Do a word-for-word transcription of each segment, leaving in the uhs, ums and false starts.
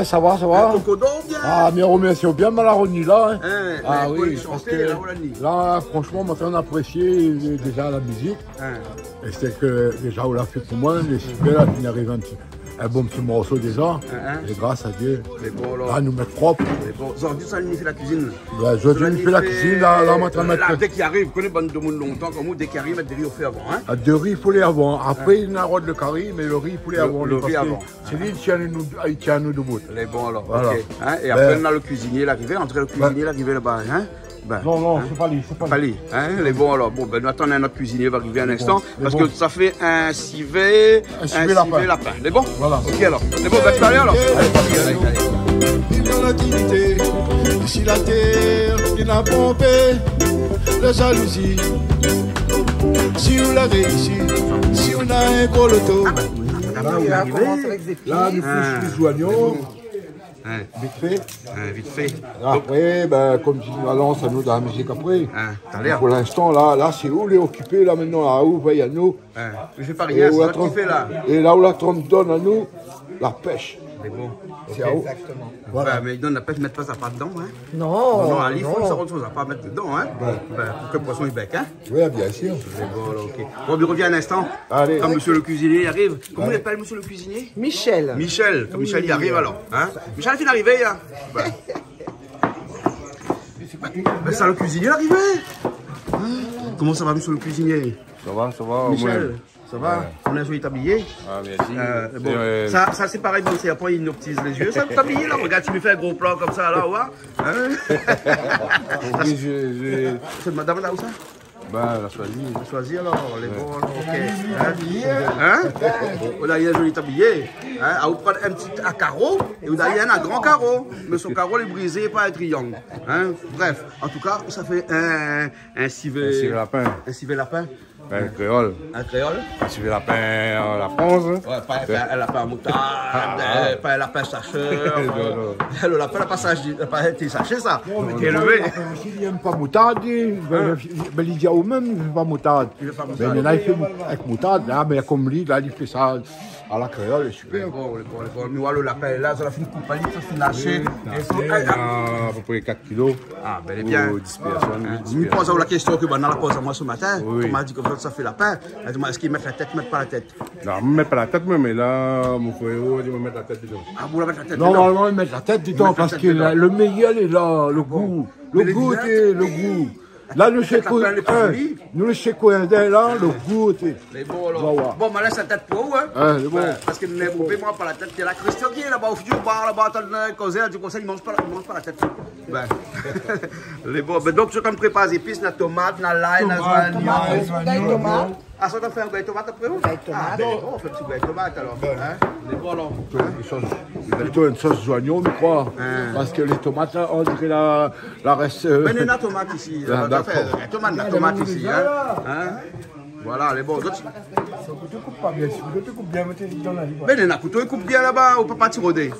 Sa va, sa va ? Hein, Coco d'Or, bien. Ah, mi romèrsi bien Malaroni la, hein. Hein, ah mé oui, konéksion parske la, ou la ni. La, fransman, moin la aprésié, euh, déza la mizik. Hein. É sé ke déza, ou la fé pou moin, lé sipèr, la fine ariv in ti, in bon ti morso déza. Hein, hein. É gras a Dié. Lé bon, alor. La, nou mèt prop. Lé bon. Zordi, sa, nou fé la kuizine. Bin, zordi, nou fé la kuizine, la, la, moin la mèt la, dé ki ariv, koné bann demoun lontan, konm ou, dé ki ariv, mèt do ri o fé avan, hein. Ah, do ri, fo lé avan. Apré, hein, i na rod lo kari, mé lo ri, fo lé avan, lo ri avan. Sé li i tien anou, i tien anou dobout. Lé bon, alor. Voilà. Ok. Hein, é apré, nou na lo kuizinié la ki ariv, antré lo kuizinié la ki ariv laba, hein. Bin, non, non, hein, sé pa li, sé pa li. Pa li, hein, lé bon, alor. Bon, bin, nou atann in not kuizinié va arivé in instan, bon, parske sa fé in sivé, in sivé lapin. In sivé lapin. Lé bon ? Voilà. Ok, alor. Lé bon, bin, alé, alor. Alé, alé, alé. Viv dan la dignité, isi la tèr, i na pon pé, la jalouzi. Si ou la réisi, si ou na in gro loto. Ah, bin, oui, la, la, la, la, nou fé kui zoignon. Hein. Vit fé. Hein, vit fé. Apré, bin, konm di, nou alans anou dan la mizik apré. Hein, talèr. Pou linstan, la, la, sé ou lé okipé, la, mintnan, la, ou vèy anou. Hein. Mi fé pa rien, é sé ou la trann, ki fé la. É la, ou la trann donn anou la pèsh. Lé bon. Sé a ou. Exactement. Voilà. Bin, mé donn la pèsh, mèt pa sa pa dedan, hein. Non, non, non, ali, fo sa rod son zafèr, mèt dedan, hein. Ouais. Bin, pou ke poison i bèk, hein. Oui, bien sûr. Lé bon, alor, ok. Bon, mi rovien in instan. Alé. Kan mésyé lo kuizinié i ariv. Koman i apèl, mésyé lo kuizinié ? Michel. Michel, kan Michel i ariv, alor, hein ? Michel la fine arivé, hein ? Bin. Bin, sa, lo kuizinié la arivé. Hein ? Koman sa va, mésyé lo kuizinié ? Sa va, sa va, Michel, sa va ? Ouais. Ou lé zoli abiyé. Ah, mèrsi. Euh, bon, euh, sa, sa sé parèy, bon, sé apré i inoptiz lé zié. Sa, abiyé la, rogard, si mi fé in gro plan konmsa la, ouais. Hein ? Oui, je, je... Sé madam la, ou sa ? Bin, la shoizi. La shoizi, alor, lé bon, alor, ok. Hein ? Hein ? Ou la, li lé zoli abiyé. Hein ? Ah, ou pran in ti a karo, é ou la, li na in gran karo. Mé son karo lé brizé par in triang. Hein ? Bref, an tou ka, sa fé in, in sivé, in sivé lapin. In sivé lapin. Bin, kréol. In kréol. In sivé lapin, euh, la Frans, hein. Ouais, pa, pa in lapin a moutard, euh, pa in lapin sashèr, non, non. Lo lapin la pa sashé, la pa été sashé, sa. Non, mé lévé. Lo lapin osi, li èm pa moutard, li. Bin, li di aou mèm, li fé pa moutard. Li fé pa moutard. Bin, néna i fé mou-, avèk moutard, la, mé konm li, la, li fé sa a la kréol, lé sipèr. Lé bon, lé bon, lé bon. Mi oi lo lapin la, sa la fine koup ali, sa fine ashé. Oui, é sa, ashé, é sa, na a pé pré kat kilo. Ah, bèl é bien. Pou dis pèrsone, hein, dis pèrsone. Mi poz aou la késtion ke banna la poz amoin se matin. Oui, oui. Ou la di konmsa, sa fé lapin. La di amoin, èske i mèt la tèt, mèt pa la tèt ? Non, mi mèt pa la tèt, moin, mé la, mon frèr, i di, mi mèt la tèt dedan. Ah, ou la mèt la tèt dedan ? Normalman, i mèt la tèt dedan, parske la, lo méyèr lé la, lo gou. Bon. Lo gou, lo gou. La, nou sékoy, hein, nou sékoy in dé la, lo gou, té. Lé bon, alor. Bon, ma lès la tèt pou ou, hein. Hein, lé bon. Ouais, parske mèm ou pé, moin pa la tèt, té la Christian ki lé laba, o fon di bar laba, atann, euh, kozé, di konmsa, i manz pa la, i manz pa la tèt. Bin. Lé bon. Bin, donk, zot i prépar zépis, na tomat, na lay, na zoignon. Tomat, tomat, tomat. Ah, sa, ou fé in rougay tomat apré, ou ? Rougay tomat. Ah, bin, bon, ou fé in ti rougay tomat, alor. Bin. Hein ? Lé bon, alor. Plito in sos, plito in sos zoignon, mi kroi. Hein. Parske lé tomat, la, on diré la, la rès, euh... Bin, néna tomat isi, ah, euh, dakor. Tomat, na tomat isi, hein. Hein ? Voilà, lé bon. Zot i koup pa bien, si ou koup bien, mèt ali dan la li, koi. Bin, néna kouto i koup bien laba, ou pé pa ti rodé.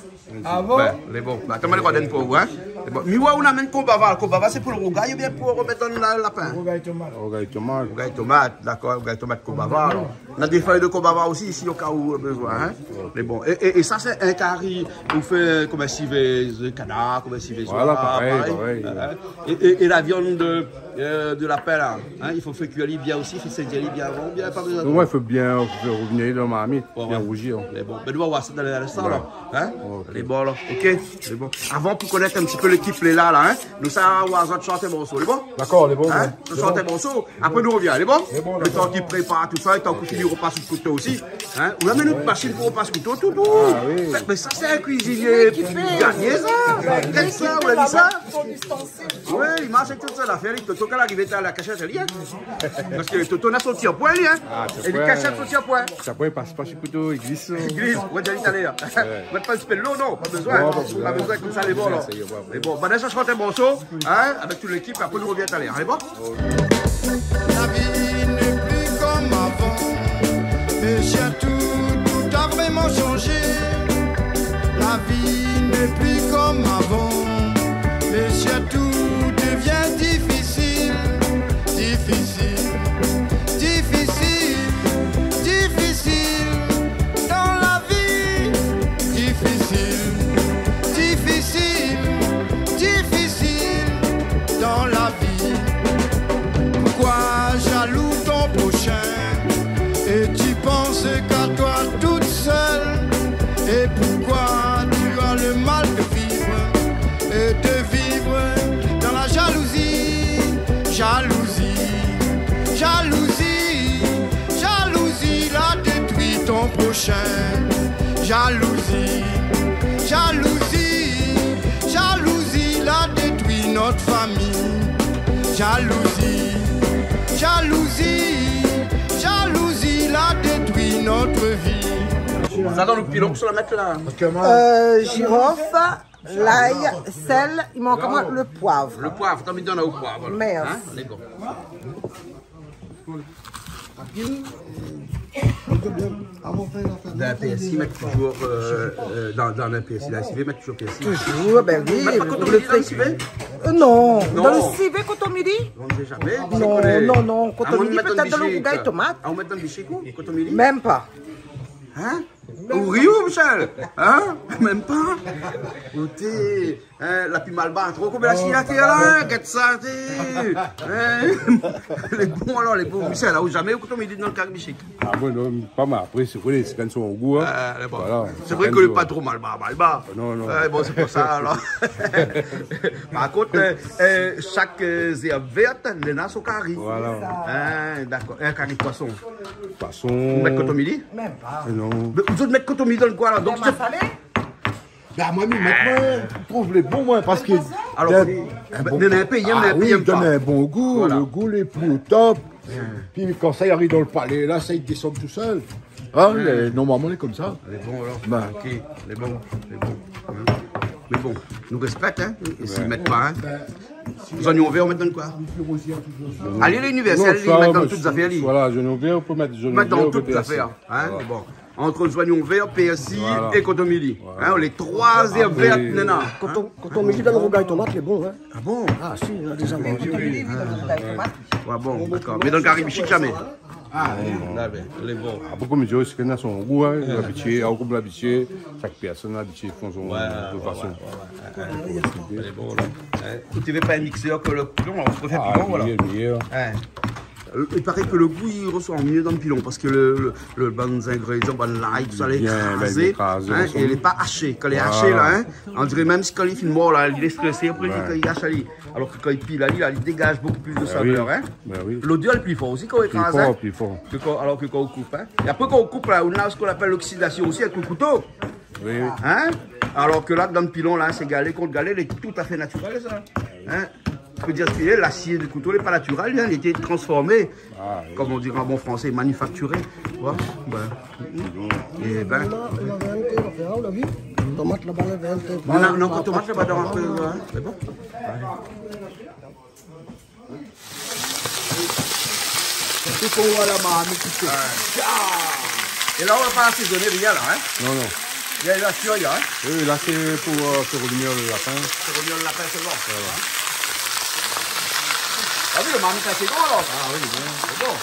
Ah bon ? Bin, lé bon. Bin, atann, ma lé rod inn pou ou, hein. Lé bon. Mi oi ou la amenn konbava. Konbava, sé pou lo rougay oubien pou romèt dan la, lapin ? Rougay tomat. Rougay tomat. Rougay tomat, dakor, rougay tomat konbava, alor. Na dé fèy de konbava osi, si o ka ou bezoin, hein. Lé bon. É, é, é sa, sé in kari, ou fé konm in sivé kanar, konm in sivé zoi, parèy. Voilà, parèy, parèy. Hein. É, é, é la viann de, euh, de lapin, la, hein, i fo fé kui ali bien osi, fé sédi ali bien avan, oubien pa bezoin ? Non, ouais, i fo bien fé rovnir dan la marmit. Ouais, bien rouzi, hein. Lé bon. Bin, nou va oir sa dan in instan, alor. Hein ? Ok. Lé bon, alor. Ok, lé bon. Avan, pou konèt in ti pé lékip lé la, la, hein, nou sa oir zot shant in morso, lé bon ? Dakor, lé bon, ouais. Hein ? Nou shant in morso, apré nou rovien, lé bon ? Lé bon, dakor. Lo tan ki prépar tousa, lo tan ki fini ropas kouto osi. Hein ? Ou la amenn out mashine pou ropas kouto, tout, tout. Ah, oui. Mé, mé sa, sé in kuizinié gagné, sa. Gagné, sa, ou la vi sa ? Son ustensile. Oui, i marsh avèk tout sa, la fé ali, Toto, kan la arivé, la kashèt ali, hein. Parske Toto na son ti apoin, li, hein. Ah, ti apoin. É li kashèt son ti apoin. Ti apoin i pas pa si kouto, i glis. I glis, ou la di talèr. Ouais. Mèt pa in ti pé dolo, non, pa bezoin. Non, pa bezoin. Pa bezoin, konmsa lé bon, alor. Sa i lé bon. Lé bon, Vanessa shant in morso, hein, avèk tout lékip, apré nou rovien talèr. Lé bon ? La vie n'est plus comme avant. Monsieur, tout, tout a vraiment changé. La vie n'est plus comme avant. Monsieur, tout devient difficile. Difficile, difficile, difficile. Dans la vie, difficile. C'est qu'à toi toute seule. Et pourquoi tu as le mal de vivre et de vivre dans la jalousie ? Jalousie, jalousie, jalousie la détruit ton prochain. Jalousie, jalousie, jalousie la détruit notre famille. Jalousie, jalousie, jalousie la détruit notre vie. Sa dan lo pilon, sa la mèt la. Euh, jirof, lay, sèl, i mank amoin lo poiv. Lo poiv, tann mi donn aou lo poiv, alor. Mèrsi. Hein, lé bon. Dan pèrsi, mèt touzour, euh, euh, dan, dan pèrsi la, si vé mèt touzour pèrsi. Touzour, bin oui. Mèt pa kotomili dan lo sivé ? Euh, non. Non. Dan lo sivé, kotomili ? On ne sait jamais. Non, non, non, kotomili pétèt dan lo rougay tomat. Ah, ou mèt dan lo bishik, kotomili ? Mèm pa. Hein ? Ou ri ou, Michel ? Hein ? Mèm pa ? Ou té, hein, la pi mal ba tro, konm la siy la té la, hein, gèt sa, té. Hein ? Lé bon, alor, lé bon. Michel, ou zamé ou kotomili dan lo kari bishik ? Ah, bon, non, pa mal. Apré, sé vré, sé kan son gou, hein. Ah, lé bon. Voilà. Sé vré ke lé pa tro mal ba, mal ba. Non, non. Ouais, bon, sé pou sa, alor. Par kont, euh, euh, shak, euh, zèrb vèrt néna son kari. Voilà. Hein, dakor. In kari poison. Poison. Ou mèt kotomili ? Mèm pa. Non. Mé ou mèt kotomili dan koi la ? Donk, mèm masalé ? Bin, moin, mi mèt, moin, mi trouv lé bon, moin, parske... Alor, bin, in bon, mé, mé, mé, ah oui, i done in bon gou, voilà. Lo gou lé pli o top. Pi kan sa i ariv dan lo palé, la, sa i désann tousèl. Hein, lé, normalman, lé konmsa. Lé bon, alor. Bin. Ok, lé bon, lé bon. Hein. Mé bon, nou rèspèk, hein, é si i mèt pa, hein. Zoignon vèr, ou mèt dan koi ? Alé, lé inivèrsèl, non, sa, i mèt dan tout zafèr, li. Voilà, zoignon vèr, ou pé mèt zoignon vèr, ou pé mèt tout zafèr, hein, voilà. Bon. Ant zoignon vèr, pèrsi é kotomili. Voilà. Hein, lé troi zèrb vèrt néna. Koto-, kotomili dan lo rougay tomat, lé bon, hein. Ah bon ? Ah, si, néna déza manzé. Oui, oui. Ah bon, dakor. Mé dan lo kari bishik, zamé. Ah, oui. La, bin, lé bon. Ah, bonpé, mé sé ke néna son gou, hein, labitié, ah, konm labitié, shak pèrsone labitié fé son, ouais, son fason. Ouais, ouais, ouais, ouais. Lé bon, la. Hein, ou té vé pa in miksèr ke lo pilon, la, ou préfèr pilon, voilà. Ah, miyé, miyé. Hein. Euh, i paré ke lo gou, i résor myé dan lo pilon, parske lo, lo, lo bann zingrédian, bann lay, tousa, lé krazé, hein, é lé pa ashé. Kan lé ashé, la, hein, on diré mèm si kan li fine mor, la, li lès krésé, apré, kan li ash ali. Alor ke kan li pil ali, la, li dégaz bonpé plis de savèr, hein. Bin oui. Lodèr lé pli for osi kan ou kraz, hein. Pli for, pli for. Ke kan, alor ke kan ou koup, hein. É apré, kan ou koup, la, ou néna sak i apèl loksidasion osi avèk lo kouto. Oui, oui. Hein ? Alor ke la, dan lo pilon, la, sé galé kont galé, lé toutafé natirèl, sa. Hein ? Fo dir sak i lé, lasié di kouto lé pa natirèl, hein, li la été transformé. Ah, oui. Konm i di an bon fransé, manufacturé. Ouais, bin. É bin. Tomat laba, la, la, la. Non, non, non, tomat laba, dan apré, hein. Lé bon ? Sé pou la marmit, tout. Ouais. Ah. É la, ou la pa asézoné rien, la, hein ? Non, non. Li la, li la fini, hein ? Oui, la, sé pou, euh, fé rovnir lo lapin. Fé rovnir lo lapin solman. Voilà. Hein ? Ah oui, lo marmit lé asé gran, alor. Ah oui, bien. Lé bon.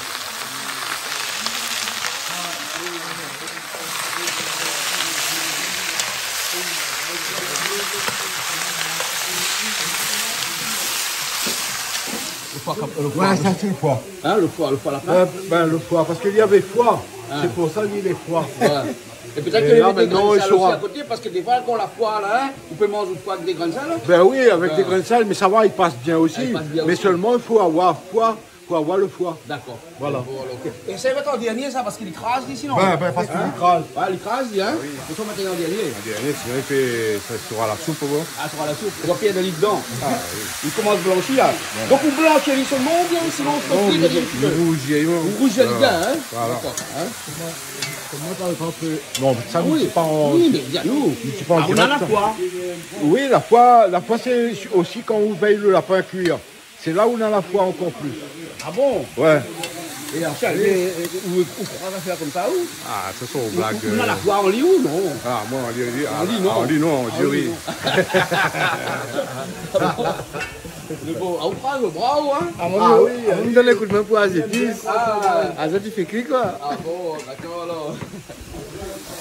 Lo foi, lo foi. Ouais, sa sé lo foi. Hein, lo foi, lo foi lapin ? Ouais, bin, lo foi, parske li lavé foi. Ah. Sé pou sa li lé foi. Ouais. É pétèt ke la, li mèt dé grin de sèl osi a koté, parske défoi, kan la foi, la, hein, ou pé manz lo foi avèk dé grin de sèl, hein ? Bin oui, avèk dé grin de sèl, mé sa va, i pas bien osi. Ah, i pas bien osi. Mé solman, i fo avoir foi pou avoir lo foi. Dakor. Voilà. Bon, alor, ok. É sa va èt an dèrnié, sa, parske li kraz, li, sinon. Bin, bin, parske li kraz. Ouais, li kraz, li, hein. Oui. Fo mèt an dèrnié. An dèrnié, sinon li fé, sa sra la soup, bon. Ah, sra la soup. Ou va pèrd ali dedan. Ah, oui. Li komans blanshi, la. Ouais. Donk, ou blanshi ali solman, oubien sinon, ou fé frir ali in ti pé. Non, ou rouzi, ou rouzi ali bien, hein. Voilà. Dakor, hein. Koman, koman, par égzanp, euh... Non, sa, ah oui, mi di pa an... Oui, mé di anou. Mi di pa an dirèk, sa. Ah, ou na la foi. Oui, la foi, la foi, sé osi kan ou vèy lo lapin kui. Sé la ou na la foi ankor plis. Ah bon ? Ouais. É apré, é, é, ou, ou kraz afèr konmsa, ou ? Ah, sa sé in blag, ou, ou na la foi an li, ou non ? Ah, moin, an li, an li, an li, non. An li, non. Mé bon, ah, ou kraz lo bra, ou, hein ? Ah, moin, ah oui, ah oui, mi donn in koudmin pou azépis. Ah. Azépis i fé kui, koi. Ah bon, dakor, alor.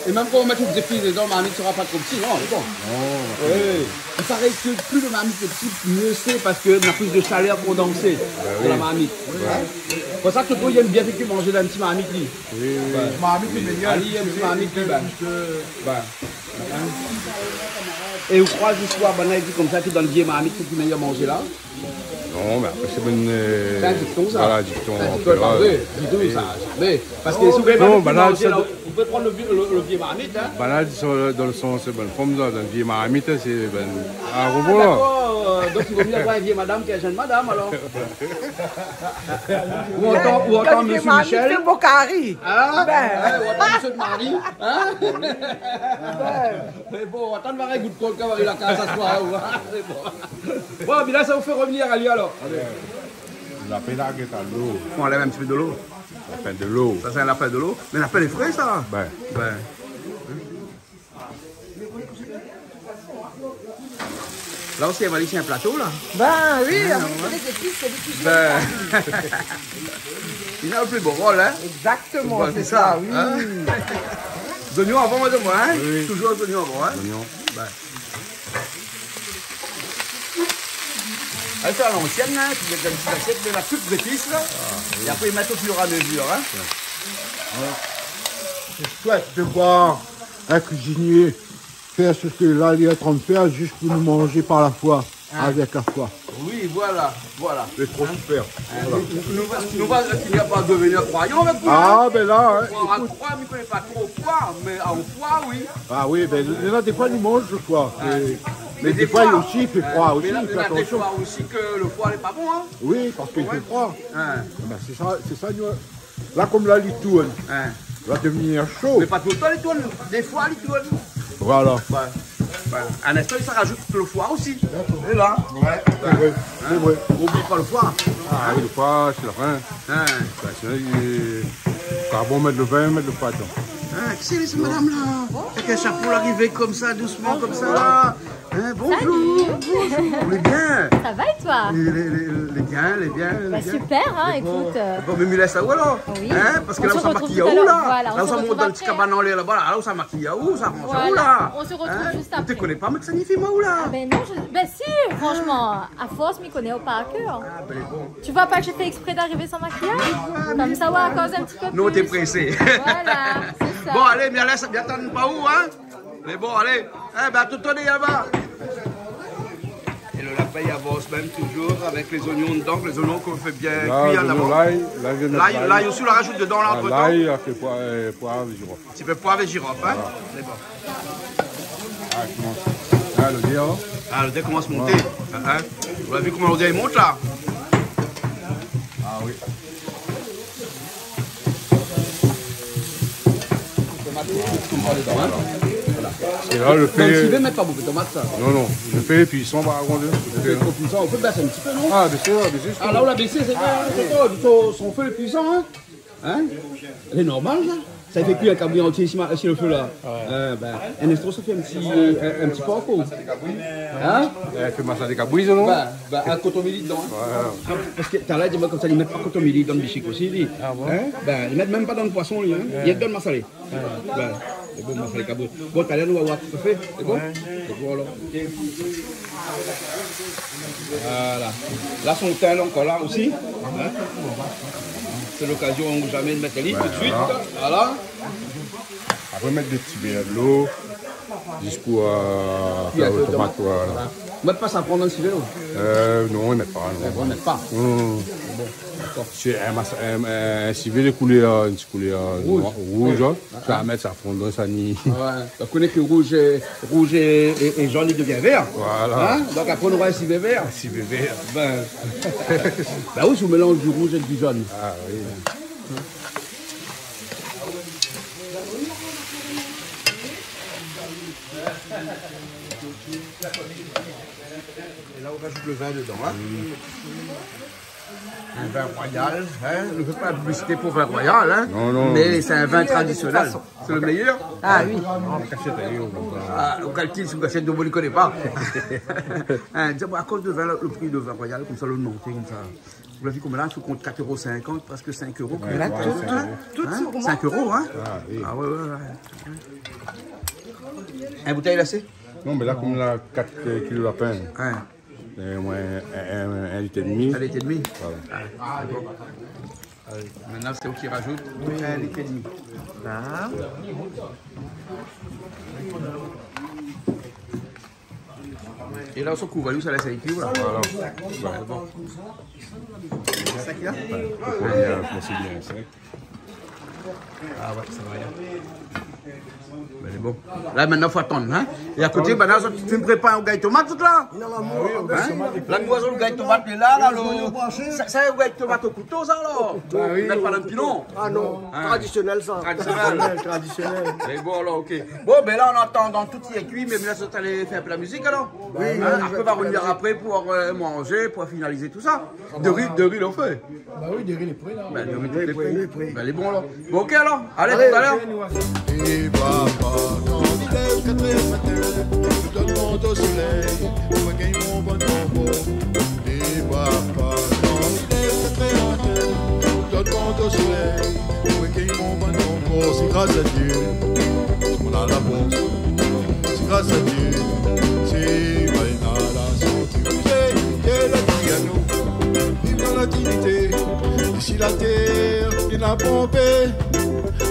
É mèm kan ou mèt out zépi dedan, marmit sera pa tro pti, non, lé bon. Non, oui. I paré ke pli lo marmit lé pti, mié sé, parske na plis de shalèr kondansé dan la marmit. Hein ? Pou sa ke Toto i èm bien fé manzé dan in ti marmit, li. Oui, oui. Marmit lé méyèr. Ali i èm ti marmit, li, bin. Bin. É ou kroi zistoir, banna i di konmsa ke dan vié marmit sé pli méyèr manzé la ? Non, mé apré sé bon, euh, sé in dikton, sa. Voilà, dikton, sé in dikton, voilà. Sé pa vré ditou, sa, zamé. Parske si ou vé manzé la, ou pé pran lo vié, lo, lo vié marmit, hein. Banna i di sa, dan lo sans, sé bon fanm, sa, dan vié marmit, sé bon. Ah, dakor. Donk i vo mié avoir in vié madam k'in jenn madam, alor. Ou antann, ou antann Mésyé Michel. Kan i fé marmit, sé bon kari. Hein ? Bin. Hein, ou antann Mésyé Mari, hein ? Bin. Mé bon, atann, va gout kol kan i ariv la kaz aswar, hein. Mé bon. Bon, bin la, sa ou fé revnir ali, alor. Lapin la, gèt dolo. Fo anlèv in ti pé dolo. Lapin dolo. Sa sé in lapin dolo. Mé lapin lé fré, sa. Bin. Bin. La osi, èl va lésé in plato, la. Bin oui, ah, oui, sé lé zépis, sé lé ki zépis. Bin. Li na lo pli bo rol, hein. Exactement, sé sa, oui. Hein ? Zoignon avan, madam, hein ? Oui. Toujour zoignon avan, hein ? Zoignon. Bin. Ah, sa, a l'ansièn, hein, i mèt dan in ti asièt, mé la tout zépis, la. Ah, oui. É apré, i mèt au fur et à mesure, hein. Ouais. C'est chouette de voir un cuisinier faire ce que là, il est en train de faire, juste pour nous manger par la foi, avec la foi. Oui, voilà, voilà. C'est trop super. Hein ? Voilà. Nou, nou va, nou va finir par devenir croyant avec vous, hein. Ah, ben là, hein, écoute. Croire à quoi, mi koné pa tro quoi, mé an foi, oui. Ah oui, ben, il y en a des fois, ils mangent le foie. Ouais. Et, mais des fois, aussi, il fait froid aussi, il fait attention. Mé la, mé la, dé foi osi ke lo foi lé pa bon, hein. Oui, parce qu'il fait froid. Ouais. Ben, c'est ça, c'est ça, nous, là, comme là, il tourne. Ouais. Il va devenir chaud. Mé pa toultan li tourn, dé foi li tourn. Voilà. Ouais. Ouais. In instan, sa i rajout lo foi osi. D'accord. É la. Ouais, c'est vrai, c'est vrai. Hein ? Oubli pa lo foi. Ah oui, lo foi, sé la fin. Hein. Ben, sinon, il est pas bon, mèt lo vin, mèt lo foi dedan. Hein, kisa lé, sé madam la ? Avèk in shapo, la arivé konmsa, dousman, konmsa, la. Hein, bonjour, bonjour. Lé bien. Ça va et toi ? Lé, lé, lé, lé bien, lé bien, lé bien. Bah, super, hein, écoute, euh. Bon, mé mi lès aou alor. Oui. Hein, parske la ou sa makiyé aou, la. On se retrouve tout à l'heure. Voilà, on se retrouve après. La ou sa mont dan ti kabann anlèr laba, la, la ou sa makiyé aou, sa ranz aou, la. Voilà, on se retrouve juste après. Hein ? Ou té koné pa, mé sa i fé mal, la. Ah ben non, je, ben si, franchement, à force, mi koné par cœur. Ah ben bon. Tu vois pas que j'ai fait exprès d'arriver sans maquillage ? Comme ça, on va causer un petit peu plus. Non, té présé. Voilà, c'est ça. Bon, alé, mi alé, sa bien tann pa ou, hein ? Mé bon, alé. Eh ben, tout tourn laba. É lo lapin i avans mèm toujour avèk lé zoignon dedan, lé zoignon k'ou fé bien kui an avan. Là, zoignon, l'ail, là, je vais mettre l'ail. L'ail, l'ail osi, ou la rajout dedan, la, entre-temps. Ah, l'ail, avec le pois, euh, poivre, girofle. Ti pé poiv é jirof, hein. Voilà. Sé bon. Ah, i komans. Ah, lodèr, hein. Ah, lodèr i komans monté. Ouais. Hein, hein. Ou la vi koman lodèr i mont, la ? Ah oui. Tomat, tomat dedan, hein. Voilà. Voilà. É la, lo fé... Mèm si ou vé mèt pa bonpé tomat, sa. Non, non. Lo fé lé puisan, par kont, hein. Lo fé lé tro puisan. Ou pé bès in ti pé, non ? Ah, bésé, ouais, bésé, justement. Ah, la ou la bésé, sé vré, hein, sé pa ditou, son fé lé puisan, hein. Hein ? Lé normal, sa. Sa i fé kui in kabri antié si ma-, si lo fé la. Ouais. Euh, ben, in instan, sa fé in ti, euh, in, in ti por, koi. Hein ? Eh, fé masala kabri, non ? Ben, ben, in kotomili dedan, hein. Ouais, ouais. Parske talèr, di amoin konmsa, li mèt pa kotomili dan bishik osi, li. Ah bon ? Hein ? Ben, li mèt mèm pa dan poison, li, hein. Ouais. Li mèt dan masalé. Ouais. Ben, sé bon, masala kabri. Bon, talèr, nou va voir kosa i fé. Sé bon ? Ouais. Sé bon, alor. Voilà. La, son tin lé ankor la osi. Hein ? Sé lokazion ou zamé mèt ali tout de suite. Voilà. Voilà. Apré, mèt dé ti vèr dolo, zis pou, euh, fé lo tomat, voilà. Ou mèt pa safran dan lo sivé, ou ? Euh, non, i mèt pa, non. Ou mèt pa ? Non, non, non. Bon, dakor. Sé in mas-, in, in sivé de koulèr, in ti koulèr, euh, noir, rouz, hein. Rouz. Sa va mèt safran dedan, sa ni. Ouais. Donk, ou koné ke rouz é, rouz é, é, é zone, li devien vèr. Voilà. Hein ? Donk, apré, nou nora in sivé vèr. In sivé vèr. Ben, ben oui, si ou mélanz di rouz é di zone. Ah oui. É la, ou rajout lo vin dedan, hein. Mm. In vin royal, hein. Nou fé pa piblisité pou vin royal, hein. Non, non. Mé sé in vin tradisionèl. Sé lo méyèr. Ah oui. Ah, ou kalkil si ou ashèt de bon, ou koné pa. Hein, di amoin, akoz de vin, lo, lo pri de vin royal, konmsa, lo monté, konmsa. Ou la vi konbien la, ou kont kat éro sinkant, prèsk sink éro. Ouais, konbien la, ouais, tout, sink éro. Tout, tout, hein ? Sink éro, hein ? Ah, oui. Ah, ouais, ouais, ouais. In boutèy la, sé ? Non, mé la, konm la, kat kilo lapin. Ouais. Euh, ouais, in, in, in lit é dmi. In lit é dmi. Voilà. Ah, bon. Alé, mintnan, sé ou ki rajout in lit é dmi. La. É la, ou sa kouv ali, ou sa lès ali kui, voilà. Voilà. Bon. Sa ki la ? Ouais, fo bien, fo bien, sé. Ah ouais, sa va bien. Mé bon. La, mintnan, fo atann, hein. É akoté, bin la, zot i prépar in rougay tomat, tout la. Hein ? La, nou voi in rougay tomat, mé la, la, lo, sa, sa, in rougay tomat o kouto, sa, alor. Bah oui. Ou mèt pa dan pilon. Ah non, tradisionèl, sa. Tradisionèl. Tradisionèl, tradisionèl. Mé bon, alor, ok. Bon, bin la, an atandan, tout lé kui, mé la, zot i alé fé in pé la mizik, alor. Oui, oui, oui. Hein, apré, nou va rovnir apré pou, euh, manzé, pou finalizé tout sa. Dori, dori, la, ou fé. Bah oui, dori lé pré, la. Bin, dori lé pré. Lé pré. Bin, lé bon, la. Bon, ok, alor. Alé, talèr. Alé, nou va fé. É papa, kan i lèv katrèr matin, tout lo moun o solèy, moin gingn mon bann konfor. É papa, kan i lèv katrèr matin, tout lo moun o solèy, moin gingn mon bann konfor. Sé gras a Dié, moin néna la fors. Sé gras a Dié, sé moin néna la santé. Sé, sé la di anou, viv dan la dignité. Isi la tèr, néna bonpé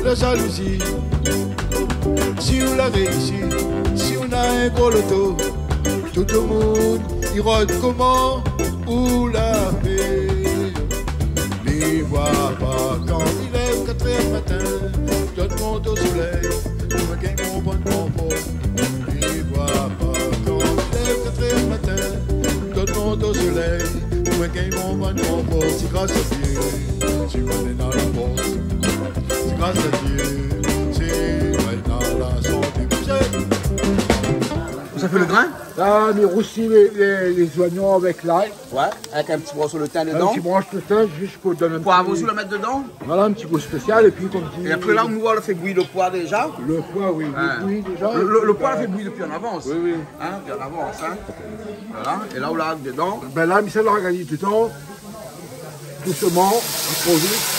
la jalouzi. Si ou la réisi, si ou néna in gro loto, tout lo moun i rod koman ou la fé. Lé voi pa kan i lèv katrèr matin, tout lo moun o solèy, moin gingn mon bann konfor. Lé voi pa kan i lèv katrèr matin, tout lo moun o solèy, moin gingn mon bann konfor. Sé gras a Dié, sé moin néna la fors. Sé gras a Dié, sé moin néna la santé. Ou sa fé lo grin ? La, mi rousi lé, lé, lé zoignon avèk lay. Ouais, avèk in ti morso lo tin dedan. In ti morso lo tin, zis pou donn in ti gou spésial. Pou avosi, ou la mèt dedan. Voilà, in ti gou spésial, épi konm di... É apré la, nou voi, la fé bouyi lo poi déza. Lo poi, oui, oui, oui, déza. Lo, lo, lo poi la fé bouyi dopi an avans. Oui, oui. Hein, dopi an avans, hein. Voilà, é la, ou la mèt dedan. Bin la, Michel la gingn dedan. Dousman, tro vit.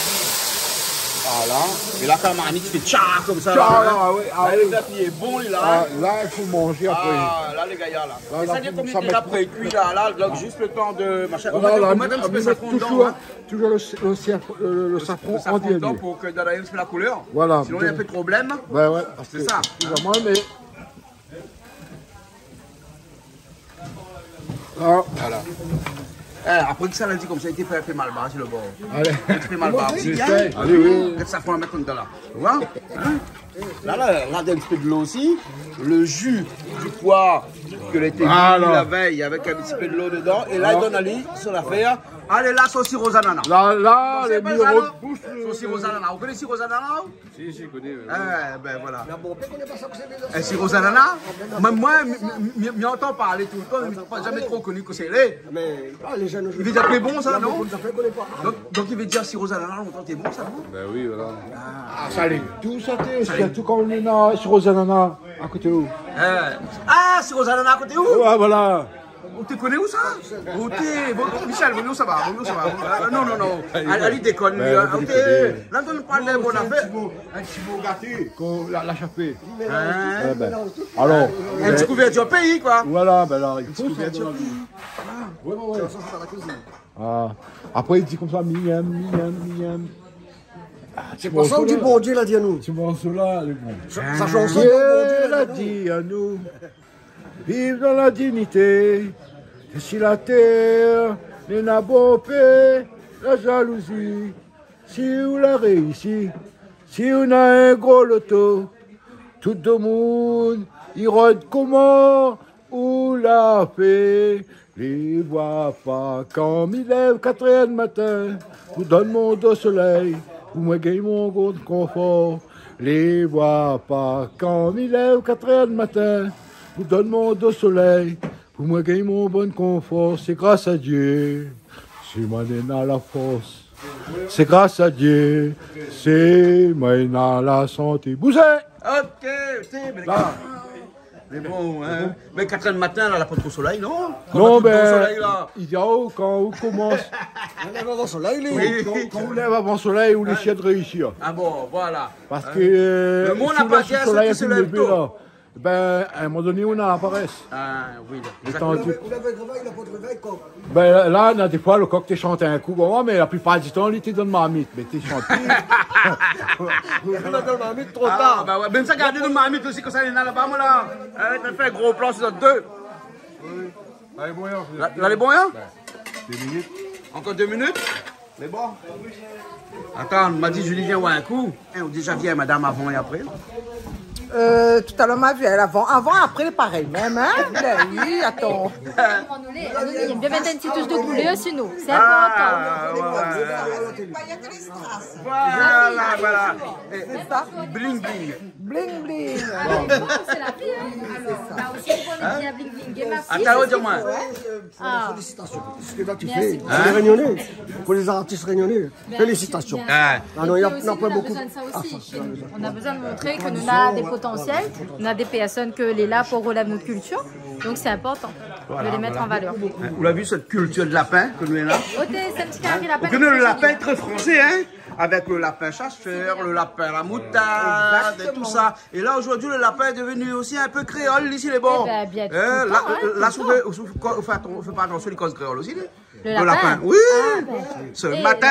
Voilà. É la, kan marmit i fé tcha konmsa, tcha, la, hein. Ah oui, ah oui. La, lé bon, la, hein. Ah, la, i fo manzé apré. Ah, la, lé gayar, la. La, la, sa i fo konbien d'tan apré kui, la, la, donk, zis lo tan de machin. Voilà, ou mèt, la, ou mèt in ti pé safran dedan, hein. Toujour lo, lo safran, lo, lo safran an dernié. Lo safran dedan pou ke done in ti pé la koulèr. Voilà. Sinon, néna in pé de problèm. Ouais, ouais, parske... Sé sa. Vréman, mé Ah. Voilà. Eh, apré ke sa la di konmsa, i té fé, fé malbar si lo bor. Alé. I té fé malbar osi, hein. Alé, oui. Gard sa, fo mèt konmsa la. Ou voi ? Hein ? La, la, la, in ti pé dolo osi. Lo ji di poi ke lété la vèy avèk in ti pé dolo dedan. É la, i donn ali son afèr. Alé, la, son siro zanana. La, la, lé miro boush. Son siro zanana. Ou koné siro zanana, ou ? Si, si, koné, oui. Eh, bin, voilà. La bonpé koné pa sa kosa i vé dir. Eh, siro zanana ? Mé moin, mi, mi, mi, mi antann parl toultan, mé mi la zamé tro koni kosa i lé. Mé, ah, lé jenn zordi i vé dir ke lé bon, sa, non ? Donk, donk, i vé dir siro zanana, lontan té bon, sa, non ? Bin oui, voilà. Ah, sa lé dou, sa, té, sirtou kan ou néna siro zanana akoté ou. Eh. Ah, siro zanana akoté ou ? Ouais, voilà. Ou té koné ousa ? Ou té, bon, Michel, bon, ousa va, bon, ousa va. Euh, non, non, non. Alé, alé, dékone, li, hein. Bin, ou té, la, nou parl d'in bon afèr. In ti mo, in ti mo gaté, kan la, la shapé. Hein ? Eh bin, alor, in ti kouvèrtir péi, koi. Voilà, bin la, i fo sa dan la vi. In ti kouvèrtir péi. Ouais, ouais, ouais. Ah. Apré, i di konmsa, mi yèm, mi yèm, mi yèm. Ah, sé pa sa ou di Bondié la di anou. Ti morso la, lé bon. Sa, sa shanson Bondié la di anou. Viv dan la dignité, si la tèr néna bonpé la jalouzi, si ou la réisi, si ou néna in gro loto, tout domoun i rod koman ou la fé. Li voi pa kan mi lèv katrèr d'matin pou donn mon do solèy, pou moin gingn mon gro konfor. Li voi pa kan mi lèv katrèr d'matin pou donn mon do solèy, pou moin gingn mon bon konfor. Sé gras a Dié si moin néna la fors. Sé gras a Dié si moin néna la santé. Bouzé ! Ok, sé bien. La. Mé bon, hein. Mé katr èr di matin la, la pa tro solèy, non ? Non, bin, solèy la, i di, oh, kan ou komans, kan, kan ou lèv avan solèy, ou lé sir de réisir. Ah bon, voilà. Parske, euh, si ou lèv avan solèy, ou lé lé to la, bin, a in moman doné, ou na la parès. Ah oui, exactement. Ou lavé révèy, la pa de révèy, koi. Bin, la, la, défoi, lo kok té shant in kou, bon, mé la plipar di tan, li té dan marmit, mé té shant pi. Li té dan marmit tro tar. Ah, bin ouais, bin sa, gard dan marmit osi, konmsa, néna laba, moin, la. Hein, sa fé gro plan si zot dé. Oui. Alé, bon, la, la, lé bon, hein ? Bin, dé minit. Ankor dé minit ? Lé bon. Atann, ma di Julie, vien oir in kou. Hein, ou déza vi madam avan é apré ? Euh, talèr ma vi avan, avan, apré, lé parèy mèm, hein ? Bin oui, atann. Bien mèt in ti toush de koulèr si nou. Sé inportan. Ah, ouais, ouais, ouais. Voilà, voilà. Sé sa. Bling, bling. Bling, bling. Ah, mé bon, sé la vi, hein. Alor, la osi, ou pé bling, bling, ma fi. Atann, di amoin. Ah. Félicitations. Ce que là, tu fais, c'est rényoné. Pou lé zartis rényoné, félicitations. Ah non, il y a, il y a pas beaucoup. Mé sé osi, nou na bezoin de sa osi. Nou na bezoin de montré ke nou na dé potansièl, nou na dé pèrsone ke lé la pou relèv nout kiltir. Donk sé inportan de lé mèt an valèr. Hein, ou la vi, sèt kiltir de lapin ke nou néna. Oté, sé in ti kari lapin. Ou koné lo lapin, tré fransé, hein ? Avèk lo lapin shasèr, lo lapin la moutard, é tout sa. Exactement. É la, zordi, lo lapin lé devni osi in pé kréol, isi, lé bon. Eh bin, bientôt, hein, tout le temps. Hein, la, la, si ou fé, si ou fé, ou fé pa atansion, li koz kréol osi, li. Lo lapin. Lo lapin, oui. Ah, bin. Sé matin,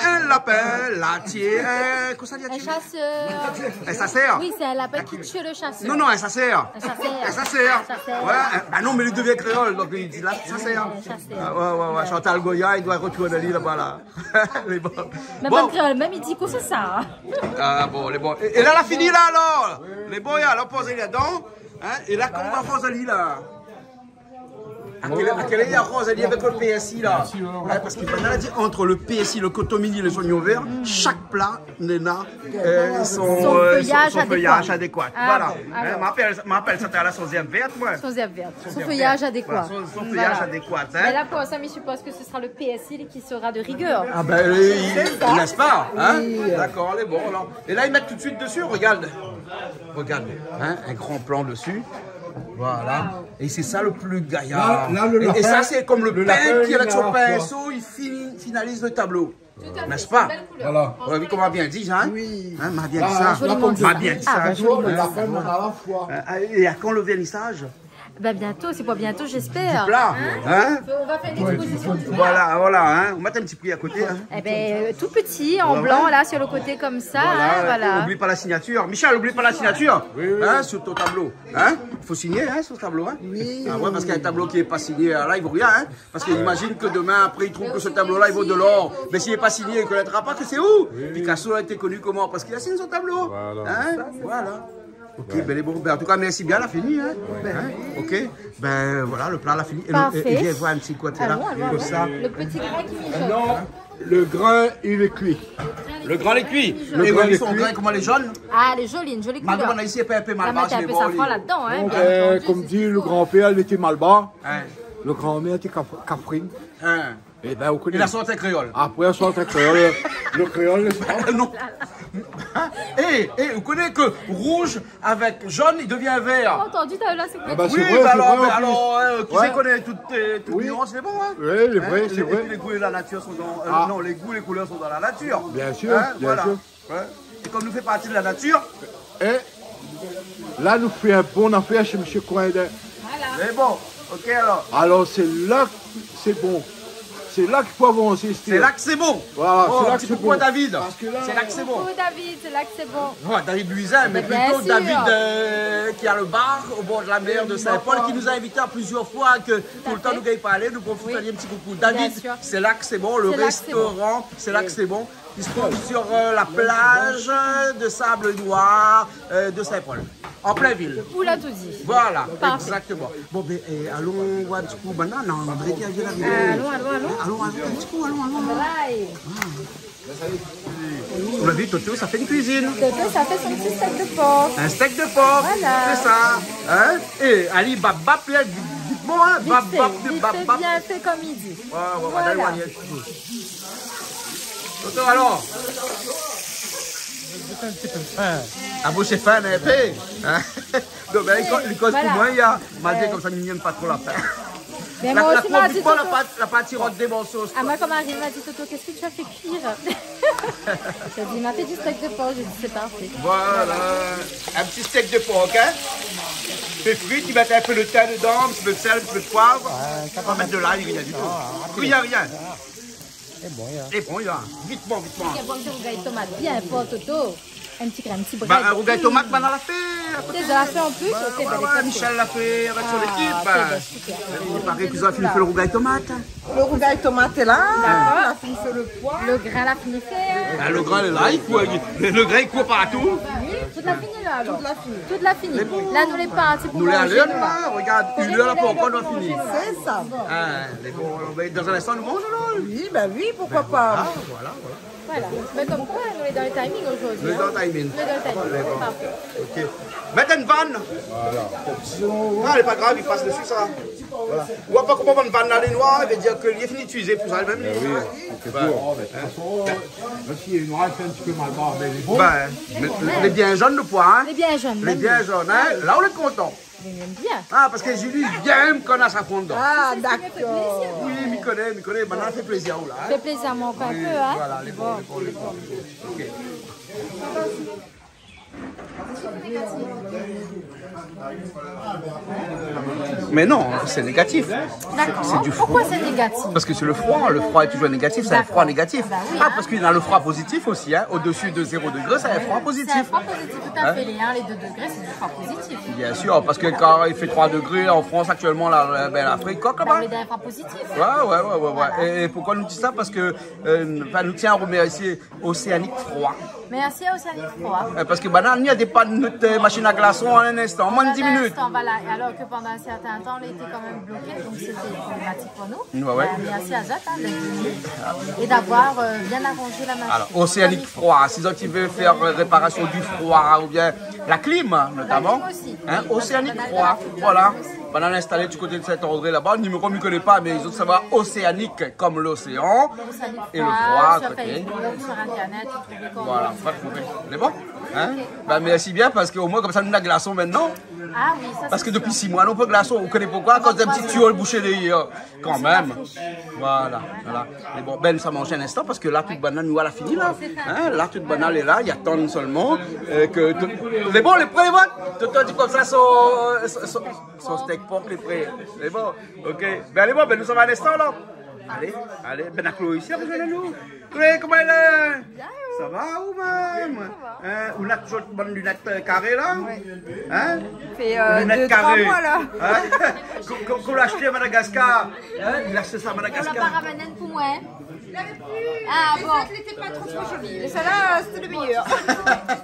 in lapin la tié, in, kosa li la tié ? In shasèr. In shasèr ? Oui, sé in lapin ki tié lo shasèr. Non, non, in shasèr. In shasèr. In shasèr. Shasèr. Ouais, in, ah non, mé li devien kréol, donk li di la, shasèr. In shasèr. Ah, ouais, ouais, ouais, Chantal Goya, li doi retourn ali laba, la. Lé bon. Mé bon. Mèm kréol, mèm, li di kosa sa, hein ? Ah bon, lé bon. É, é la, la fini la, alor. Lé bon, alor, poz ali ladan. Hein ? É la, koman ou va aroz ali, la ? A kèl, a kèl èr i aroz ali avèk lo pèrsi, la ? Pèrsi, ouais, ouais. Hein, parske banna la di, ant lo pèrsi, lo kotomili, lé zoignon vèr, shak pla néna, euh, son, euh, son, son feuyaz adékwa. Son feuyaz adékwa. Ah bon, alor. Voilà. Hein, ma apèl, ma apèl sa talèr son zèrb vèrt, moin. Son zèrb vèrt. Son zèrb vèrt. Son feuyaz adékwa. Voilà, son, son feuyaz adékwa, hein. Voilà. Mé la, pou sa, mi sipozé ke sra lo pèrsi ki sra de rigèr. Ah bin, oui, n'est-ce pas, hein ? Oui. Dakor, lé bon, alor. É la, i mèt tout de suit dési, regard. Regard, hein, in gran plan dési. Voilà. Waouh. É sé sa lo pli gayar. La, la, lo lapin, é sa, sé konm lo pin ki, avèk son pinso, i fin-, finaliz lo tablo. Tout à fait, sé in bèl koulèr. Voilà. Ou la vi koman ma la bien di, hein ? Oui. Hein, ma la bien di sa. Ah, joliment dit. Ma la bien di sa. Ah, bin, joliment dit. Lo lapin, mèm a la foi. Hein, é a kan lo vèrnisaz ? Bin, bientôt, sé pou bientôt, j'espère. Hein ? Hein ? On va faire une exposition du noir. Voilà, voilà, hein. Ou mèt in ti pri a koté, hein. Eh ben, euh, tout petit, en blanc, là, sur le côté, comme ça, hein, voilà. Oubli pa la signatir. Michel, oubli pa la signatir. Oui, oui. Hein, sur ton tablo. Hein ? Fo signé, hein, sur le tablo, hein. Oui. Ah ouais, parske in tablo ki lé pa signé, la, i vo rien, hein. Parske imazine ke domin, apré, i trouv ke tablo-la, i vo de l'or. Mé si lé pa signé, i konétra pa ke sé ou. Oui, oui. Picasso la été koni koman ? Parske li la sign son tablo. Voilà. Hein ? Voilà. Ok, bin, lé bon. Bin, an tou ka, mèrsi bien, la fini, hein. Ouais. Hein ? Ok. Bin, voilà, lo pla la fini. É lo, é, é vien voir in ti koté la. Parfait. Alon, alon, alon. Konmsa. Lo ti grin ki mijote. Non, lo grin, li lé kui. Lo grin lé kui. Lo grin lé kui. É oui, son grin, koman lé zone. Ah, lé zoli, in zoli koulèr. Madam, isi, in pé, in pé malbar, lé bon, li. Sa mèt in pé safran ladan, hein, bien antandu. Donk, euh, konm di lo granpèr, li lété malbar. Hein. Lo granmèr lété kaf-, kafrine. Hein. É bin, ou koné. É la sort in kréol. Apré, la sort in kréol. Lo kréol, lé pa... Non. É, é, ou koné ke rouz avèk zone, li devien vèr. Antandu, talèr la, sé... Ah bin, sé vré, sé vré, an plis. Oui, bin alor, mé alor, euh, kisa i koné tout, euh, tout nuans, lé bon, hein. Oui, lé vré, sé vré. Hein, é, é pi lé gou é la natir son dan, euh, non, lé gou, lé koulèr son dan la natir. Bien sûr, bien sûr. Hein, voilà. Ouais. É konm nou fé parti de la natir. É la, nou fé in bon afèr shé Mésyé Coindin. Voilà. Mé bon, ok alor. Alor, sé la ke sé bon. Sé la k'i fo avansé, Steve. Sé la ke sé bon. Voilà, sé la ke sé bon. Oh, in ti koukou à David. Parske la... Sé la ke sé bon. Koukou David, sé la ke sé bon. Ouais, David Louisin, mé plito David, euh, ki a lo bar o bor de la mèr de Saint-Paul, ki nou la invité plizièr foi, ke tout le tan nou gingn pa alé, nou profit alé in ti koukou. David, sé la ke sé bon, lo restoran, sé la ke sé bon. Tout à fait. Bien sûr. Ils sont sur, euh, la plage de sable noir, euh, de Saint-Paul, en plein ville. Ou la tout di. Voilà, exactement. Parfait. Bon, bin, é, alon voir in ti kou, banna, non, André ki la arivé. Alon, alon, alon. Alon, alon, in ti kou, alon, alon, alon. Voilà. Ah. Ou la vi, Toto, sa fé in kuizine. Toto, sa fé son ti stèk de por. In stèk de por, sé sa. Voilà. Hein ? É, ali, bap, bap, la, vit, vit, bon, hein, bap, bap, bap, bap. Vit fé, vit fé, bien fé, konm i di. Ouais, ouais, ouais, voilà. Toto, alor. Gout in ti pé. Hein. Ah bon, sé fin, in pé, in ? Non, mé li koz, li koz pou moin, li la, malgré konmsa, mi yèm pa tro la fin. Mé la, moin la osi, ma di, Toto, la pa, la pa tiré dé morso, koi. Ah, moin, kan mi ariv, ma di, Toto, qu'est-ce que tu as fait cuire ? Li la di, ma fé du steak de porc. Li la di, c'est parfait. Voilà. In ti steak de porc, in. Fé frir, ou mèt in pé lo tin dedan, in ti pé d'sèl, in ti pé d'poiv. Ouais, sa va mèt de lay, rien du tout. Non, rien, rien. Sé bon, ya. Sé bon, ya. Vitman, vitman. Ou la pran in rougay tomat bien for, Toto. In ti grin, in ti brèd. Ba, in rougay tomat, banna la fé a koté. Ou la fé an plis ? Ba, OK, ouais, ba, ouais, Michel la fé avèk son ékip, ba. Ah, OK, ba, super. I paré ke zot la fini fé lo rougay tomat. Lo rougay tomat lé la. Dakor. La fini fé lo poi. Lo grin la fini fé, in. Ba, lo grin lé la, i kou, lo, lo grin i kour partou. Oui, tout la fini la, alor. Tout la fini. Tout la fini. Sé bon. La, nou lé parti pou manzé, nou la. Nou lé a lèr, la. Regard, inn èr la, pankor nou la fini. Sé sa. Ah, mé bon, alor, mé dan in instan, nou manz, alor. Oui, ba oui, pourquoi pas. Ben voilà, voilà, voilà. Voilà. Mé konm koi, nou lé dan lo timing zordi, in. Nou lé dan lo timing. Nou lé dan lo timing. Dakor. Parfé. OK. Mèt in vann. Voilà. Ah, lé pa grav, i pas dési sa. Voilà. Ou voi pa koman bann vann la lé noir, i vé dir ke li la fini itilizé pou sa, mèm. Ben oui, sé dur, mé de tout fason, mèm si lé noir, i fé in ti pé mal bar, mé lé bon. Ben, mé lé bien zone, lo poi, in. Lé bien zone, mèm. Lé bien zone, in. La, nou lé kontan. Mé mèm bien. Ah, parske Julie i yèm kan na safran dedan. Ah, dakor. Oui, mi koné, mi koné. Banna la fé plézir aou la, in. Fé plézir amoin ankor in pé, in. Oui, voilà, lé bon, lé bon, lé bon. OK. Mé non, sé négatif. Dakor. Sé du froid. Pourquoi c'est négatif ? Parske sé lo froi, lo froi lé toujour négatif, sé in froi négatif. Dakor. Ba oui, in. Ah, parske na lo froi pozitif osi, in. Au-dessus de zéro degré, sé in froi pozitif. Sé in froi pozitif, tout à fait. In ? Lé un, lé deux degrés, c'est du froi positif. Bien sûr, parske kan i fé troi degré an Frans aktièlman, la, ben, la frékant laba. Ba, lé dan in froi pozitif. Ouais, ouais, ouais, ouais, ouais. Voilà. É, é poukoi nou di sa ? Parske, euh, anfin, nou tien a remèrsié Océanique Froid. Merci à Océanique Froid. Euh, parske banna la ni dépann nout, euh, machine à glaçons en un instant, en moins de dix minutes. Dans un instant, voilà. Et alors que pendant un certain temps, elle était quand même bloquée, donc c'était problématique pour nous. Ouais, ouais. Euh, merci à zot, in, d'être venus et d'avoir, euh, bien arrangé la machine. Alors, Océanique Froid, si zot i vé fé, euh, réparation du froid ou bien la clim, notamment. La clim aussi. In, oui, Océanique Froid, voilà. Banna la installé du côté de Saint-André laba. Numéro, mi koné pa, mé zot i sava Océanique comme l'océan. Océanique Froid, sur Facebook, sur Internet, vous trouvez quand vous voulez. Voilà, va trouvé. Lé bon ? In ? Ok. Ben, merci bien, parske omoin konmsa nou na glason mintnan. Ah oui, ça, c'est sûr. Parske dopi six moi nou na pa glason. Ou koné poukoi ? Akoz in ti tuyo la boushé dèrièr. Kan mèm. Voilà, voilà. Mé bon, ben, nou sa manz in instan parske la, tout banna nou la fini la. In, la, tout banna lé la, i atann solman, euh, ke tout, lé bon, lé pré, voilà. Tout, tout, di konmsa, son, euh, son, son, son steak pork lé pré. Lé bon, OK. Ben, lé bon, ben, nou sa va in instan la. Alé, alé, ben, Chloé isi, rejoinn anou. Chloé, koman i lé ? Bien, é ou ? Sa va, ou mèm ? Sa va. In, ou na toujour bann linèt, euh, karé la ? Ouais. In ? Fé, euh, deux, trois mois la. Linèt karé. In ? K'ou, k'ou, k'ou la ashté a Madagascar. In ? Li la ashté sa a Madagascar. Ou la pa ramèn inn pou moin, in ? Ah bon. Les autres n'étaient pas trop, trop jolies. Et celle-là, c'était le meilleur. Ah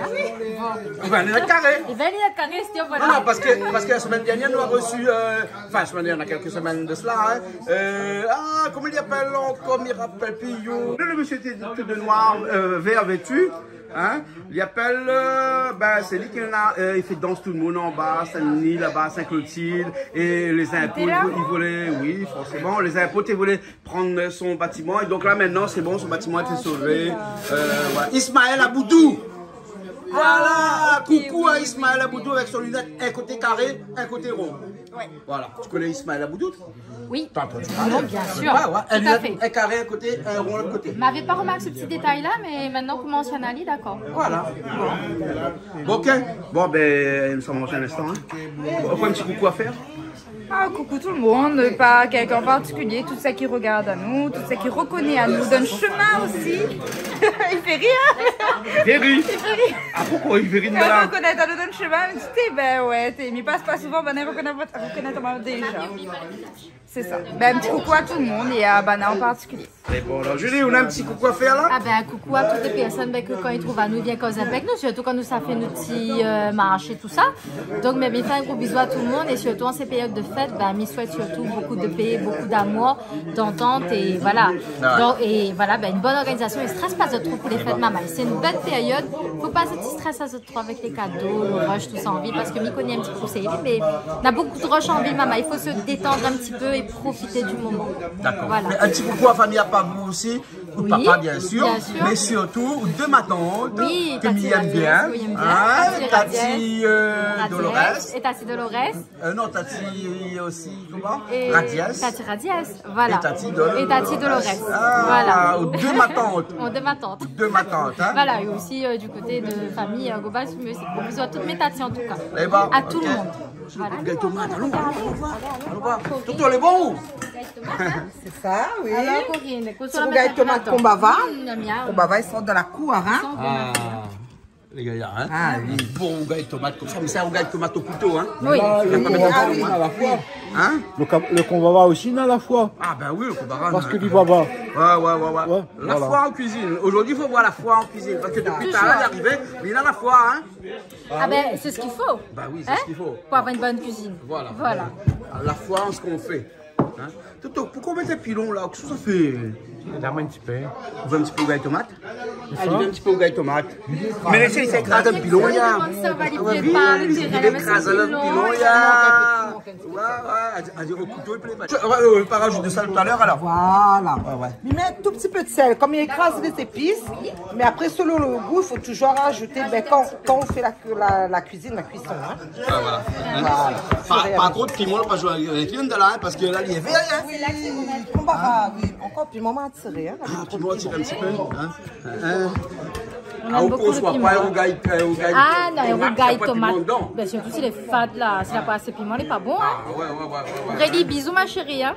oui. Bon. Ében, linèt karé. Ében, linèt karé, sé, voilà. Non, non, parske, parske la semèn dernièr nou la resi, euh, anfin, la semèn dernièr, na kèlk semèn de sa, in, euh, ah, koman i apèl ankor, mi rapèl pi, yo. Le, le mésyé té tout de noir, euh, vèr vètu, in, i apèl, euh, ben, sé li ki na, euh, i fé dans tout le moun anba, Saint-Denis, laba, Sainte-Clotilde, é lé zinpo, i volé, oui, forséman, lé zinpo té volé pran son batiman. É donk la, mintnan, sé bon, son batiman la été sové. Euh, voilà. Ismaël Aboudou. Voilà, ah, ok, coucou à Ismaël Aboudou avèk son linèt, in koté karé, in koté ron. Ouais. Voilà. Tu connais Ismaël Aboudou, toi ? Oui. T'as entendu parler ? Non, bien sûr. Ouais, ouais. Tout à fait. In linèt, in karé in koté, in ron lot koté. M'avé pa romarké se ti détay la, mé mintnan ou komans analizé, dakor. Voilà. Bon. Bon, OK. Bon, ben, nou sa manz in instan, in. Bon, ankor in ti koukou a fèr ? Ah, coucou tout le monde, pas quelqu'un en particulier, tout ceux qui regardent à nous, tout ceux qui reconnaissent à nous, donnent chemin aussi. I fé rir. I fé rir. I fé rir. Ah, poukoi i fé rir ? Kan la i rekoné anou, i done shemin, mi di, té, ben ouais, té, mi pas pa souvan, ben, i rekoné, rekoné amoin déza. Sé sa. Ben, in ti koukou a tout le moun é a banna an partikilié. É bon, alor, Julie, ou na in ti koukou a fèr la ? Ah ben, coucou à toutes les personnes, ben, ke kan i trouv anou, i vien koz avèk nou, sirtou kan nou sa fé nout ti, euh, marsh é tousa. Donk, ben, mi fé in gro bizou a tout le moun é sirtou an sé périod de fèt, ben, mi souèt sirtou bokou de pé, bokou d'amour, d'antant é voilà. Ah ouais. Donk, é voilà, ben, in bone organizasion é strès pa zot tro pou lé fèt, mamay. Sé in bone périod, fo pa zot strès a zot tro avèk lé kado, lo rush, tousa an vil, parske mi koné in ti pé kosa i lé, mé na bokou de rush an vil, mamay. I fo se détendre in ti pé é profité du moment. Dakor. Voilà. Mé in ti koukou a famiy Apabou osi, Oui, papa, bien sûr, bien sûr, mais surtout deux matantes que Tati Milly aime bien. Radiès, oui, aime bien. Hein, Tati Radiès, Tati, euh, Dolores. Et Tati Dolores. Euh, non, Tati aussi, comment ? Et Radiès. Tati Radiès, voilà. Et Tati Dolores. Et Tati Dolores. Ah, voilà. Ou deux matantes. Ou deux matantes. Deux matantes, hein. Voilà, et aussi, euh, du côté de famille, euh, Gobas, mais c'est gros bisous à toutes mes tatis en tout cas. Eh ben, à tout le monde. Voilà. Rougay tomat, alon, alon, alon voir. Alon voir. Toto, lé bon ? Sé sa, oui. Alor, Corinne, kosa ou la mèt dan la tomat ? Rougay tomat konbava. Mm, miam, miam. Konbava, i sort dan la kour, hein. I sort dan la kour. Ah, lé gayar, hein. Ah, oui. Bon rougay tomat konmsa, mé sé in rougay tomat o kouto, hein. Oui. Na pa mèt a la foi. Hein ? Le ka-, le konbava osi na la foi. Ah, ben oui, le konbava, hein. Parce que du baba. Ouais, ouais, ouais, ouais. Ouais, voilà. La foi en cuisine. Aujourd'hui, il faut voir la foi en cuisine. Parce que depuis tout à l'heure, il est arrivé, mais il a la foi, hein. Ah ben, c'est ce qu'il faut. Bah oui, c'est ce qu'il faut. Hein ? Pour avoir une bonne cuisine. Voilà. Voilà. La foi en ce qu'on fait. Hein ? Toto, poukoi ou mèt pilon la ? Kosa sa fé ? Done amoin in ti pé. Ou vé in ti pé rougay tomat ? Alé, vé in ti pé rougay tomat. Mé lès ali ékraz in pilon, ya. Konmsa, va li prépar le térin, mé sé pilon, ya. Ouais, ouais, a di, a di, o kouto, li plé pa. Ouais, ouais, pa rajout de sèl talèr, alor. Voilà. Ouais, ouais. Li mèt in tou ti pé de sèl, kom li ékraz lé zépis. Mé apré, selon le goût, il faut toujours rajouter, ben, kan, kan ou fé la, la, la kuizine, la kuison, hein. Ah, voilà. Hein ? Voilà. Pa, pa tro de piman, pa zoué avèk li, hein, parske la, li lé vèr, hein. Oui, konbava, oui. Ankor piman, ma tiré, hein. Ah, piman, tiré in ti pé, hein. Hein ? On aime beaucoup le piment. Ah, ou konsoi pa in rougay, in rougay tomat, na pa de piman dedan. Ah non, in rougay tomat. Ben, sirtou si lé fad la, si la pa asé piman, lé pa bon, hein. Ah, ouais, ouais, ouais, ouais, ouais. Aurélie, bisous, ma chérie, hein.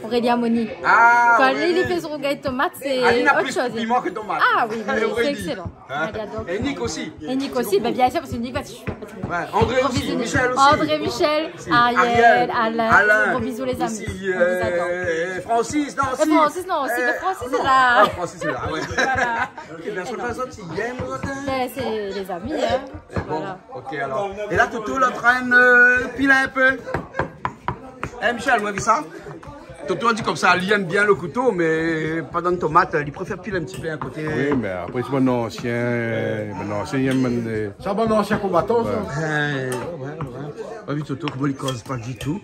Aurélie Amoni. Ah, Aurélie. Kan li, li fé son rougay tomat, sé ot shoz. Ah, li na plis piman ke tomat. Ah oui, oui, sé ékselan. Hein ? Regarde donc. Et Nick aussi. Et Nick aussi, ben, bien sûr, parce que Nick va Ouais, André aussi, Michel aussi. Gros bisous. André, Michel, Ariel, Alain. Gros bisous, les amis. Aussi, euh, Francis, non, si. Francis, non, aussi, mais Francis, lé la. Ah, Francis lé la, ouais. Voilà. Ok, bien sûr, les autres, ils aiment, les autres, hein. Ben, c'est les amis, hein. Voilà. Ok, alor. É la, Toto, la, antrinn, euh, pil in pé. Eh, Michel, ou la vi sa ? Toto la di konmsa, li èm bien le kouto, mé pa dan tomat, li préfèr pil in ti pé a koté. Oui, mé apré, sé bann ansien, bann ansien, i èm bann, euh, sa, bann ansien konbatan, sa. Ouais, ouais, ouais. Ah oui, Toto, koman li koz pa ditou,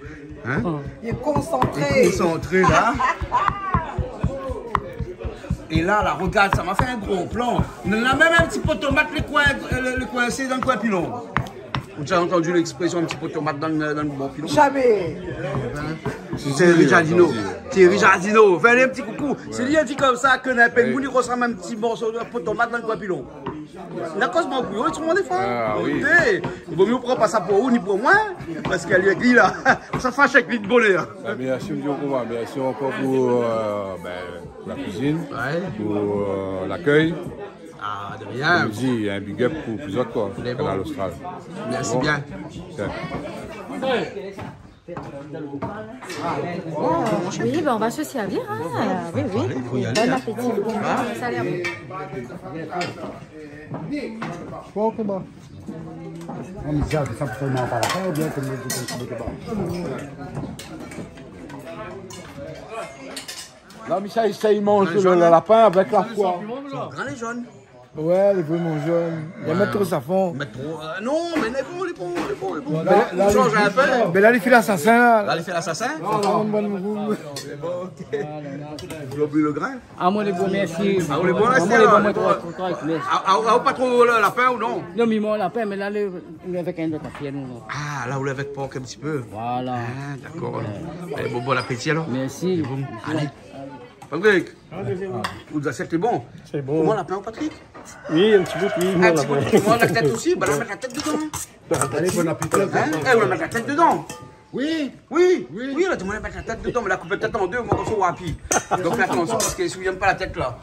hein ? Li lé konsantré. Li lé konsantré, la. É la, la, regard sa, ma fé in gro plan. Nou na mèm in ti pé tomat, lé koin, euh, lé, lé koinsé dan le koin pilon. Ou la déza antann léksprésyon in ti pé tomat dan, dan le bon pilon ? Zamé. Thierry Jardinot. Thierry Jardinot. Fé in ti koukou. Si li la di konmsa ke na pèn moun i rosanm in ti morso de pé tomat dan le koin pilon. Na koz mon kouyon, i trouv défoi. Ah oui. Ékout, i vo myé pran pa sa pou ou ni pou moin, parske li lé avèk li la. Sa fash avèk li de bonèr. Ah, mèrsi, mèrsi ankor pou, euh, ben, la kuizine, pou, euh, lakèy. Ah, de rien. Kom mi di, in big up pou, pou zot, koi. Lé bon. Kanal Austral. Mèrsi bien. Bon. Tiens. Oui, ben, on va se servir, hein. Oui, oui. Allez, faut y aller, hein. Bon appétit. Hein ? Ça a l'air bon. Bon, koman ? On y a, sa, pou manz pa la fin, oubien ke nou, nou, nou, nou, nou. La, Michel, i éséy manz le, le lapin avèk la foi. Gran, lé zone. Ouais, lé vréman zone. Li mèt tro safran. Mèt tro, euh, non, mé lé bon, lé bon, lé bon, lé bon. Voilà. Ou la, ou la, sanz in pé. Mé la, li fé lasasin, la. La, li fé lasasin. Sa i fé in bon gou. Lé bon, ok. Globule grin. Ah, moin lé bon, mèrsi. Ah, ou lé bon, la, sé, lé bon, moin, lé bon. Tro, tro, tro, mèrsi. Ah, ah, ah, pa tro le lapin, ou non ? Non, mi manz lapin, mé la, le, avèk in lot afièr, non. Ah, la, ou lé avèk pork in ti pé. Voilà. Ah, dakor. Ouais. Eh, bon, bon appétit, alor. Mèrsi. Bon, allez. Patrick, ou la sèt lé bon. Lé bon. Koman, lapin, Patrick ? Oui, in ti bout, oui. In ti bout, koman, la tèt osi ? Ben, la mèt la tèt dedan. Allez, bon appétit. Hein ? Eh, ou la mèt la tèt dedan. Oui. Oui, oui, la di amoin la mèt la tèt dedan, mé la koup la tèt an dé, moin, konmsa, ou la pi. Donk, fé atansion, parske si ou yèm pa la tèt, la.